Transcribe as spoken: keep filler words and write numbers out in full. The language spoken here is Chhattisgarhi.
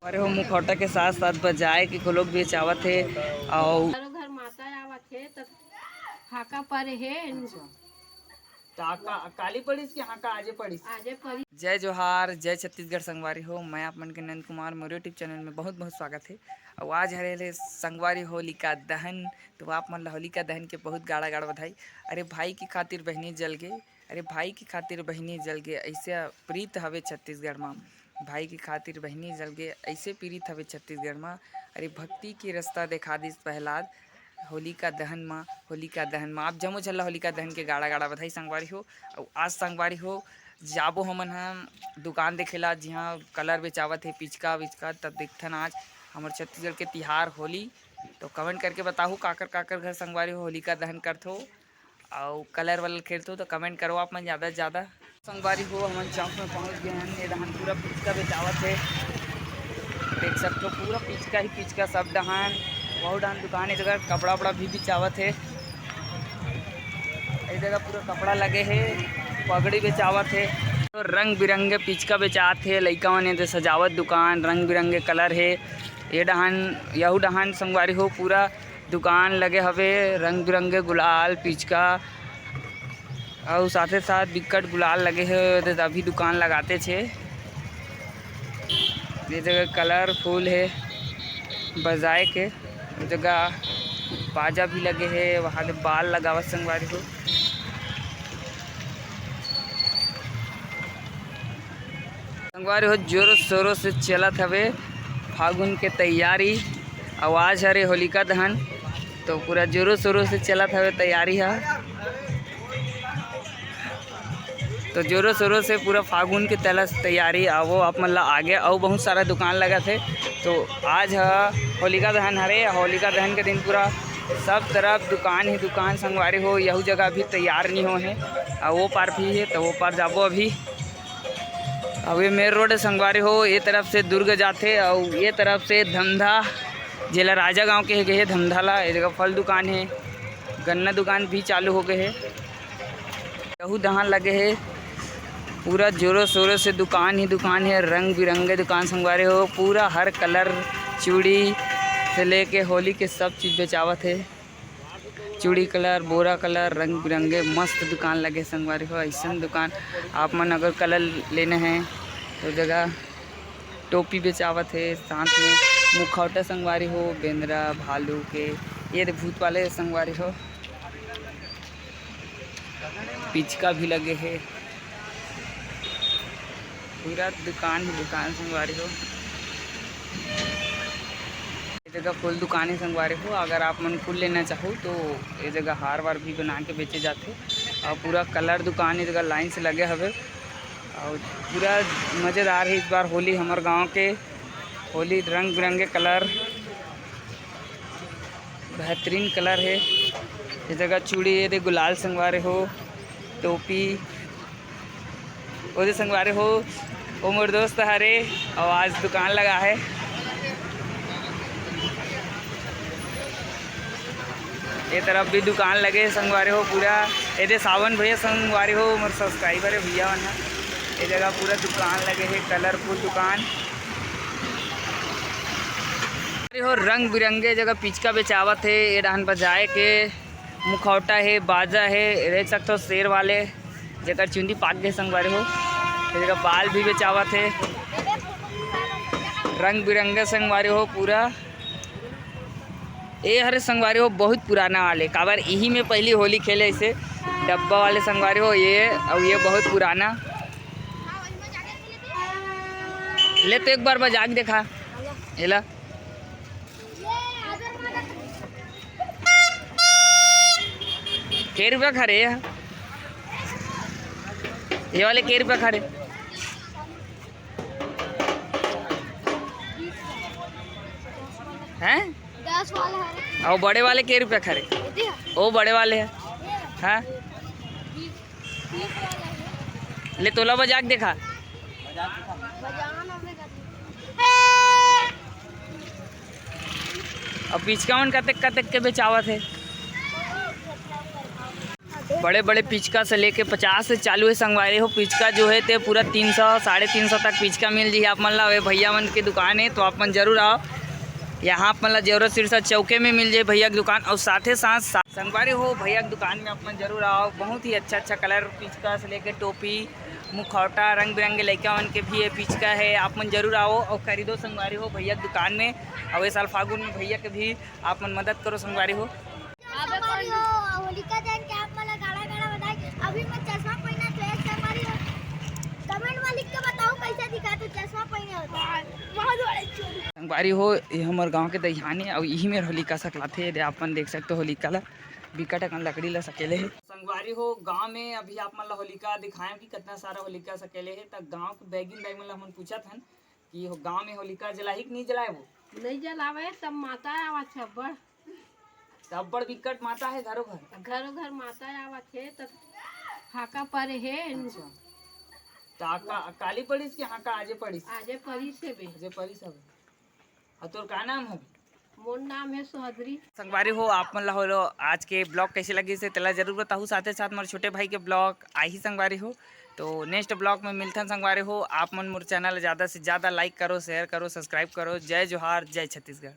अरे हो, मुखौटा के साथ साथ बजाए के घलोक बेचावत हे। अउ चारों घर माता आवत हे, त हाका परे हे। अच्छा। त हाका काली पड़िस कि हाका आजे पड़िस? आजे पड़िस। जय जोहार, जय छत्तीसगढ़ संगवारी हो। मैं आप मन के नंद कुमार, मोर YouTube चैनल में बहुत बहुत स्वागत हे। अउ आज हरे ले संगवारी होलिका दहन, तो आप मन ला होलिका दहन के बहुत गाड़ा गाड़ा बधाई। अरे भाई की खातिर बहिनी जल गे, अरे भाई की खातिर बहिनी जल गे, ऐसे प्रीत हवे छत्तीसगढ़ मा। भाई की खातिर बहिनी जल गे, ऐसे प्रीत हवे छत्तीसगढ़ मा। अरे भक्ति के रास्ता देखा दिस प्रहलाद होलिका दहन मा, होलिका दहन मा। आप जम्मो झन ला होलिका दहन के गाड़ा गाड़ा बधाई संगवारी हो। अउ आज संगवारी हो, जाबो हमन ह दुकान देखे ला, जिहाँ कलर बेचावत हे, पिचका विचका। तब देखथन आज हमर छत्तीसगढ़ के तिहार होली। तो कमेंट करके बताहू, काकर काकर घर संगवारी हो होलिका दहन करथो अउ कलर वलर खेलथो, तो कमेंट करो आप मन ज़्यादा से ज़्यादा। संगवारी हो, हमन चौक में पहुँच गए हैं। ये डहान पूरा पिचका बेचावत हे, देख सकथो, पूरा पिचका ही पिचका सब डहान। बहुत डहान दुकान हे, जगह कपड़ा वपड़ा भी बेचावत हे। इस जगह पूरा कपड़ा लगे हे, पगड़ी बेचावत हे, तो रंग बिरंगे पिचका बेचात हे। लइका मन एदे सजावत दुकान, रंग बिरंगे कलर हे। ये डहान, यहू डहान संगवारी हो, पूरा दुकान लगे हवे, रंग बिरंगे गुलाल, पिचका, अउ साथे साथ बिकट गुलाल लगे हे। एदे अभी दुकान लगाते छे। ये जगह कलरफुल हे बजाए के, ये जगह बाजा भी लगे हे, वहाँ ले बाल लगावत संगवारी हो। संगवारी हो, जोरों शोरों से चलत हवे फागुन के तैयारी। अउ आज हरे होलिका दहन, तो पूरा जोरों शोरों से चलत हवे तैयारी ह। तो जोरों शोरों से पूरा फागुन के तलस तैयारी। आवो आप मन ला आगे अउ बहुत सारा दुकान लगत हे। तो आज ह होलिका दहन हरे, होलिका दहन के दिन पूरा सब तरफ दुकान ही दुकान संगवारी हो। यहू जगह अभी तैयार नहीं हो हे, अउ वो पार भी हे, तो वो पार जाबो अभी। अउ ये मेन रोड हे संगवारी हो, ये तरफ से दुर्ग जाथे अउ ये तरफ से धमधा, जेला राजा गांव के हे, गे हे धमधा ला। ये जगह फल दुकान हे, गन्ना दुकान भी चालू हो गए हे। यहू दहान लगे हे, पूरा जोरों शोरों से दुकान ही दुकान हे, रंग बिरंगे दुकान संगवारी हो, पूरा हर कलर चूड़ी से लेके होली के सब चीज बेचावत हे। चूड़ी कलर, बोरा कलर, रंग बिरंगे मस्त दुकान लगे संगवारी हो। ऐसन दुकान आप मन अगर कलर लेना है तो जगह टोपी बेचावत हे, साथ में मुखौटा संगवारी हो, बेंदरा भालू के, ये दे भूत वाले संगवारी हो। पिचका भी लगे हे, पूरा दुकान ही दुकान संगवारी हो। ये जगह फूल दुकान हे संगवारी हो, अगर आप मन फूल लेना चाहो तो ये जगह हार वार भी बना के बेचे जाथे। और पूरा कलर दुकान ये जगह लाइन से लगे हवे और पूरा मज़ेदार है इस बार होली हमर गांव के। होली रंग बिरंगे कलर, बेहतरीन कलर है। ये जगह चूड़ी, ये दे गुलाल संगवारी हो, टोपी, ओ दे संगवारी हो, ओ मोर दोस्त हरे, और आज दुकान लगा है। ये तरफ भी दुकान लगे संगवारी हो पूरा। ये दे सावन भैया संगवारी हो, मोर सब्सक्राइबर है भैया मन। ये जगह पूरा दुकान लगे है, कलरफुल दुकान। अरे हो, रंग बिरंगे जगह पिचका बेचावत हे। ये डहन बजाए के मुखौटा हे, बाजा हे, देख सकते हो शेर वाले जेकर चुंदी पाक गए संगवारी हो। ये जगह बाल भी बेचावत हे, रंग बिरंगे संगवारी हो पूरा। ए हरे संगवारी हो बहुत पुराना वाले, काबर इही में पहली होली खेले ऐसे डब्बा वाले संगवारी हो। ये और ये बहुत पुराना। ले तो एक बार बजा के देखा एला। के रुपया खा रे? ये वाले के रुपया खा रे? हैं? दस वाला है। और बड़े वाले के रुपया खा रे? वो बड़े वाले हैं। हाँ? ले तोला बजा के देखा। अब पिचका मन कतेक कतेक के बेचावत हे। बड़े बड़े पिचका से लेके पचास से चालू है संगवारी हो। पिचका जो है ते पूरा तीन सौ, साढ़े तीन सौ तक पिचका मिल जी आप मन ला। वे भैया मन के दुकान है, तो आप मन जरूर आओ। यहाँ आप मन ला जेवरा सिरसा चौके में मिल जाए भैया के दुकान। और साथे साथ सा-, संगवारी हो, भैया के दुकान में आप मन जरूर आओ। बहुत ही अच्छा अच्छा कलर, पिचका से लेके टोपी, मुखौटा, रंग बिरंगे लइका मन के भी ये पिचका है। आप मन जरूर आओ और खरीदो संगवारी हो भैया के दुकान में। और ये साल फागुन में भैया के भी आप मन मदद करो संगवारी हो। संगवारी हो, होलिका दहन के आप मन ला गाड़ा गाड़ा बधाई। अभी मैं चश्मा पहना तो एक संगवारी हो, कमेंट में लिख के बताओ कैसे दिखा तो चश्मा पहने होता। संगवारी हो, ये हमर गांव के दईहान हे, अउ इही मेर होलिका सकलाथे। ये दे आप मन देख सकते हो होलिका ला, बिकट अकन लकड़ी ला सकेले हे। संगवारी हो, गांव में अभी आप मन ला होलिका दिखाएं कि कितना सारा होलिका सकेले हे। त गांव के बैगिन दाई मन ला हमन पूछत हन कि हो गांव में होलिका जलाही कि नहीं जलाए वो? नहीं जलावे, सब माता आवत हे अब्बड़। त अब्बड़ बिकट माता हे घरो घर? घरो घर माता आवत हे, त हाका परे हे। अच्छा। त हाका काली पड़िस कि हाका आजे पड़िस? आजे पड़िस हे बे। आजे पड़िस हवे। अउ तोर का नाम हवे? मोर नाम हे सोहदरी। संगवारी हो, आप मन ला होलो आज के ब्लॉग कैसे लगिस हे, तेला जरूर बताहू। साथे साथ मोर छोटे भाई के ब्लॉग आही संगवारी हो। तो नेक्स्ट ब्लॉग में मिलथन संगवारी हो। आप मन मोर चैनल ला ज़्यादा से ज़्यादा लाइक करो, शेयर करो, सब्सक्राइब करो। जय जोहार, जय छत्तीसगढ़।